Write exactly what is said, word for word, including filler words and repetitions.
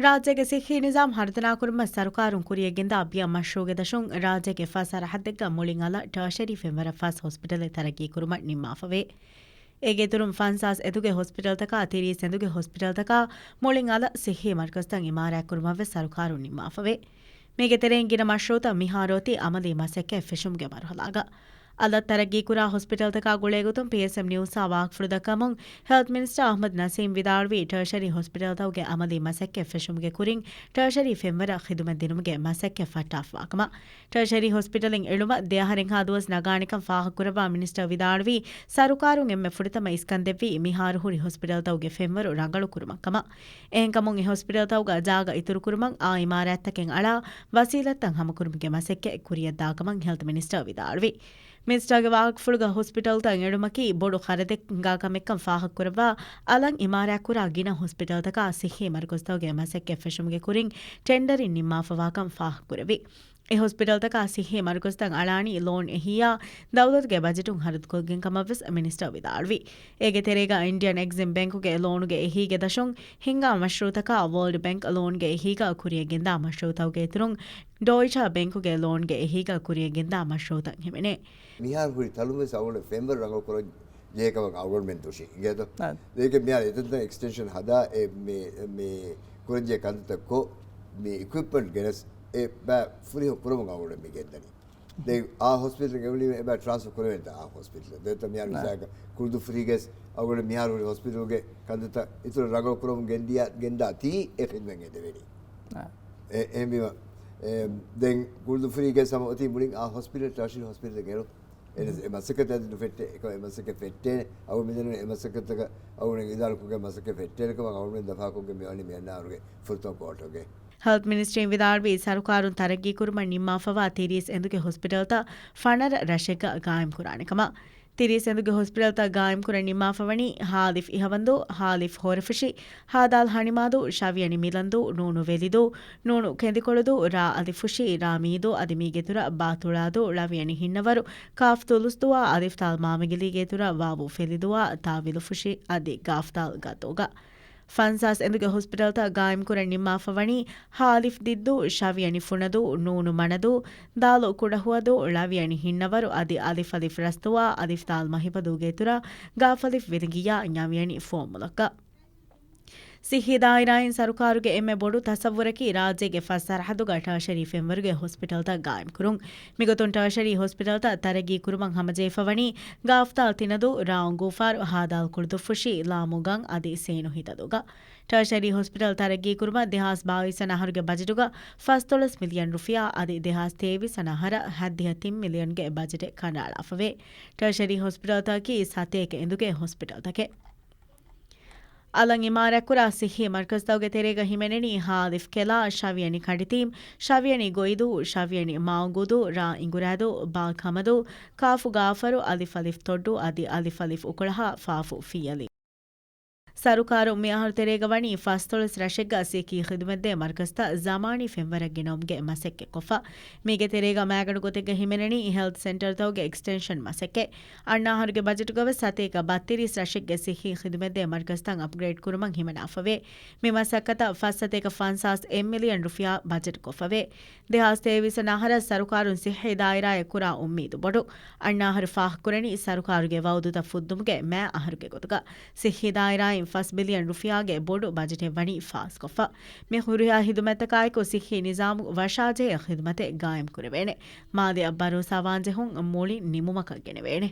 ރާއްޖޭގެ ސިއްހީ ނިޒާމް ހަރުދަނާކުރުމަށް ސަރުކާރުން ކުރިޔަށް ގެންދާ ބިޔަ މަޝްރޫޢުގެ ދަށުން ރާއްޖޭގެ ފަސް ސަރަހައްދެއްގަ މުޅިން އަލަށް ޓާޝަރީ ފެންވަރަށް ފަސް ހޮސްޕިޓަލެއް ތަރައްގީ ކުރުމަށް ނިންމާފަވޭ. އޭގެ އިތުރުން ފަންސާސް އެދުގެ ހޮސްޕިޓަލްތަކާ ތިރީސް އެދުގެ ހޮސްޕިޓަލްތަކާ މުޅިން އަލަށް ސިއްހީ މަރުކަޒްތައް އިމާރާތްކުރުމަށްވެސް ސަރުކާރުން ނިންމާފަވޭ. މީގެ ތެރެއިން ގިނަ މަޝްރޫޢުތައް މިހާރު އޮތީ އަމަލީ މަސައްކަތް ފެށުމުގެ މަރުހަލާގަ. އަލަށް ތަރައްގީކުރާ ހޮސްޕިޓަލްތަކާ ގުޅޭގޮތުން ޕީއެސްއެމް ނިއުސްއާ ވާހަކަފުޅު ދައްކަމުން، ހެލްތް މިނިސްޓަރ އަޙްމަދު ނަސީމް ވިދާޅުވީ، ޓާޝަރީ ހޮސްޕިޓަލްތަކުގެ އަމަލީ މަސައްކަތް ފެށުމުގެ ކުރިން، ޓާޝަރީ ފެންވަރަށް ޚިދުމަތް ދިނުމުގެ މަސައްކަތް ފައްޓާފަވާކަމަށް. ޓާޝަރީ ހޮސްޕިޓަލެއް އެޅުމަށް ދެއަހަރެއްހާ ދުވަސް ނަގާނެކަން ފާހަގަކުރައްވާ މިނިސްޓަރ ވިދާޅުވީ، ސަރުކާރުން އެންމެ ފުރަތަމަ އިސްކަންދެއްވީ، މިހާރު ހުރި ހޮސްޕިޓަލްތަކުގެ ފެންވަރު ރަނގަޅުކުރުމަށްކަމަށް. އެހެންކަމުން އެ ހޮސްޕިޓަލްތަކުގަ ޖާގަ އިތުރުކުރުމަށް، އާ އިމާރާތްތަކެއް އަޅާ، ވަސީލަތްތައް ހަމަކުރުމުގެ މަސައްކަތް ކުރިއަށްދާކަމަށް ހެލްތް މިނިސްޓަރ ވިދާޅުވި. މިނިސްޓަރގެ ވާހަކަފުޅުގަ ހޮސްޕިޓަލްތައް އެޅުމަކީ ބޮޑު ޚަރަދެއް ހިނގާ ކަމެއްކަން ފާހަގަކުރައްވާ، އަލަށް އިމާރާތްކުރާ ގިނަ ހޮސްޕިޓަލްތަކާ ސިއްހީ މަރުކަޒްތަކުގެ މަސައްކަތް ފެށުމުގެ ކުރިން ޓެންޑަރިން ނިންމާފަވާކަން ފާހަގަކުރެއްވި. އެ ހޮސްޕިޓަލްތަކާ ސިއްހީ މަރުކަޒްތައް އަޅާނީ ލޯން އެހީއާ ދައުލަތުގެ ބަޖެޓުން ހަރަދުކޮށްގެން ކަމަށްވެސް މިނިސްޓަރ ވިދާޅުވި. އޭގެ ތެރޭގަ އިންޑިއަން އެގްޒިމް ބޭންކުގެ ލޯނުގެ އެހީގެ ދަށުން ހިންގާ މަޝްރޫޢުތަކާ ވޯލްޑް ބޭންކް ލޯންގެ އެހީގަ ކުރިޔަށްގެންދާ މަޝްރޫޢުތަކުގެ އިތުރުން ޑޯއިޗާ ބޭންކުގެ ލޯންގެ އެހީގަ ކުރިޔަށްގެންދާ މަޝްރޫޢުތައް ހިމެނޭ. މިހާރު ހުރި ތަޅުމެސް އަޅުގަނޑު ފެންވަރު ރަނގަޅު ކުރަން ޖެހޭ ކަމަށް އަޅުގަނޑުމެން ދުށީ. އިނގޭތޯ؟ އާ. ދެން މިހާރު އެތަންތަން އެކްސްޓެންޝަން ހަދާ އެ މި، މި ކުރަންޖެހޭ ކަންތައްތައް ކޮށް، މި އިކްއިޕްމަންޓް ގެނެސް އެ ބައި ފުރިހަމަ ކުރަމުން އަޅުގަނޑު މި ގެންދަނީ. ދެން އާ ހޮސްޕިޓަލް އެވުނީމަ އެބަ ޓްރާންސްފަރ ކުރެވޭނެ އާ ހޮސްޕިޓަލް. ދެން މިހާރު ނާ. މިސާލަކަށް ކުޅުދުއްފުރީގެސް އަޅުގަނޑު މިހާރު ހުރި ހޮސްޕިޓަލްގެ ކަންތައްތައް އިތުރަށް ރަނގަޅު ކުރަމުން ގެންދިޔަ، ގެންދާތީ އެ ޚިދުމަތް އެދެވެނީ. ނާ. އެ، އެހެންވީމަ، އެ، ދެން ކުޅުދުއްފުރީގެސް ހަމަ އޮތީ މުޅިން އާ ހޮސްޕިޓަލް، ޓާޝަރީ ހޮސްޕިޓަލް ގެނު. އެ މަސައްކަތް އަދި ނުފެއްޓޭ. އެކަމަ އެ މަސައްކަތް ފެއްޓޭނެ. އަޅުގަނޑު މިދަނީ އެ މަސައްކަތަކަށް އަޅުގަނޑު އިދާރަކޮށްގެން މަސައްކަތް ފެއްޓޭނެ ކަމަށް އަޅުގަނޑު ދަފާކޮށްގެން މިވަނީ މި އަންނަ އަހަރުގެ ފުރަތަމަ ކުއާޓަރގެ. ހެލްތް މިނިސްޓްރީން ވިދާޅުވީ، ސަރުކާރުން ތަރައްގީކުރުމަށް ނިންމާފަވާ ތިރީސް އެނދުގެ ހޮސްޕިޓަލްތައް ފަނަރަ ރަށެއްގަ ގާއިމްކުރާނެ ކަމަށް. ތިރީސް އެނދުގެ ހޮސްޕިޓަލްތައް ގާއިމްކުރަން ނިންމާފަވަނީ، ހާލިފް އިހަވަންދޫ، ހާލިފް ހޯރަފުށި، ހާދާލް ހަނިމާދޫ، ޝަވިޔަނި މިލަންދޫ، ނޫނު ވެލިދޫ، ނޫނު ކެނދިކޮޅުދޫ، ރާ އަލިފުށި، ރާ މީދޫ އަދި މީގެއިތުރަށް ބާތުޅާދޫ، ޅަވިޔަނި ހިންނަވަރު، ކާފް ތުލުސްދޫއާ އަލިފް ދާލް މާމިގިލީގެއިތުރަށް ވާވު ފެލިދޫއާ ތާ ވިލުފުށި އަދި ގާފް ދާލް ގައްދޫގަ. ފަންސާސް އެނދުގެ ހޮސްޕިޓަލްތައް ގާއިމްކުރަން ނިންމާފަވަނީ، ހާލިފް ދިއްދޫ، ޝަވިޔަނި ފުނަދޫ، ނޫނު މަނަދޫ، ދާލު ކުޑަހުވަދޫ، ޅަވިޔަނި ހިންނަވަރު އަދި އަލިފް އަލިފް ރަސްދޫއާ އަލިފް ދާލް މަހިފަދޫގެއިތުރަށް ގާފް އަލިފް ވިލިނގިއްޔާ ނަވިޔަނި ފުވައްމުލަކަށް. ސިއްހީ ދާއިރާއިން ސަރުކާރުގެ އެންމެ ބޮޑު ތަސައްވުރަކީ ރާއްޖޭގެ ފަސް ސަރަހައްދުގަ ޓާޝަރީ ފެންވަރުގެ ހޮސްޕިޓަލްތައް ގާއިމްކުރުން. މިގޮތުން ޓާޝަރީ ހޮސްޕިޓަލްތައް ތަރައްގީ ކުރުމަށް ހަމަޖެހިފަވަނީ ގާފްދާލް ތިނަދޫ، ރާ އުނގޫފާރު، ހާދާލް ކުޅުދުއްފުށި، ލާމޫގަން އަދި ސޭނު ހިތަދޫގަ. ޓާޝަރީ ހޮސްޕިޓަލް ތަރައްގީ ކުރުމަށް ދެހާސް ބާވީސް ވަނަ އަހަރުގެ ބަޖެޓުގަ ފަސްދޮޅަސް މިލިއަން ރުފިޔާ އަދި ދެހާސް ތޭވީސް ވަނަ އަހަރަށް ހަތްދިހަ ތިން މިލިއަންގެ ބަޖެޓެއް ކަނޑައަޅާފަވޭ. ޓާޝަރީ ހޮސްޕިޓަލްތަކަކީ ސަތޭކަ އެނދުގެ ހޮސްޕިޓަލްތަކެއް. އަލަށް އިމާރާތްކުރާ ސިއްހީ މަރުކަޒްތަކުގެ ތެރޭގަ ހިމެނެނީ ހާލިފް ކެލާ، ޝަވިޔަނި ކަޑިތީމް، ޝަވިޔަނި ގޮއިދޫ، ޝަވިޔަނި މާއުނގޫދޫ، ރާ އިނގުރާދޫ، ބާ ކަމަދޫ، ކާފު ގާފަރު، އަލިފް އަލިފް ތޮއްޑޫ އަދި އަލިފް އަލިފް އުކުޅަހާ ފާފު ފިއްޔަލީ. ސަރުކާރު މިއަހަރު ތެރޭގަ ވަނީ ފަސްދޮޅަސް ރަށެއްގަ ސިއްހީ ޚިދުމަތްދޭ މަރުކަޒްތައް ޒަމާނީ ފެންވަރަށް ގެނައުމުގެ މަސައްކަތްކޮށްފަ. މީގެ ތެރޭގަ މައިގަނޑު ގޮތެއްގަ ހިމެނެނީ ހެލްތް ސެންޓަރތަކުގެ އެކްސްޓެންޝަން މަސައްކަތް. އަންނަ އަހަރުގެ ބަޖެޓުގަވެސް ސަތޭކަ ބައްތިރީސް ރަށެއްގެ ސިއްހީ ޚިދުމަތްދޭ މަރުކަޒްތައް އަޕްގްރޭޑް ކުރުމަށް ހިމަނާފަވޭ. މި މަސައްކަތަށް ފަސް ސަތޭކަ ފަންސާސް އެއް މިލިއަން ރުފިޔާ ބަޖެޓްކޮށްފަވޭ. ދެހާސް ތޭވީސް ވަނަ އަހަރަށް ސަރުކާރުން ސިއްހީ ދާއިރާއަށް ކުރާ އުއްމީދު ބޮޑު. އަންނަ އަހަރު ފާހަގަކުރަނީ ސަރުކާރުގެ ވައުދުތައް ފުއްދުމުގެ މައި އަހަރުގެ ގޮތުގަ. ސިއްހީ ދާއިރާއިން ފަސް ބިލިއަން ރުފިޔާގެ ބޮޑު ބަޖެޓެއް ވަނީ ފާސްކޮށްފަ. މި ހުރިހާ ހިދުމަތްތަކާއެކު ސިއްހީ ނިޒާމު ވަށާޖެހޭ ޚިދުމަތެއް ގާއިމްކުރެވޭނެ. މާލެއަށް ބަރޯސާވާންޖެހުން މުޅިން ނިމުމަކަށް ގެނެވޭނެ.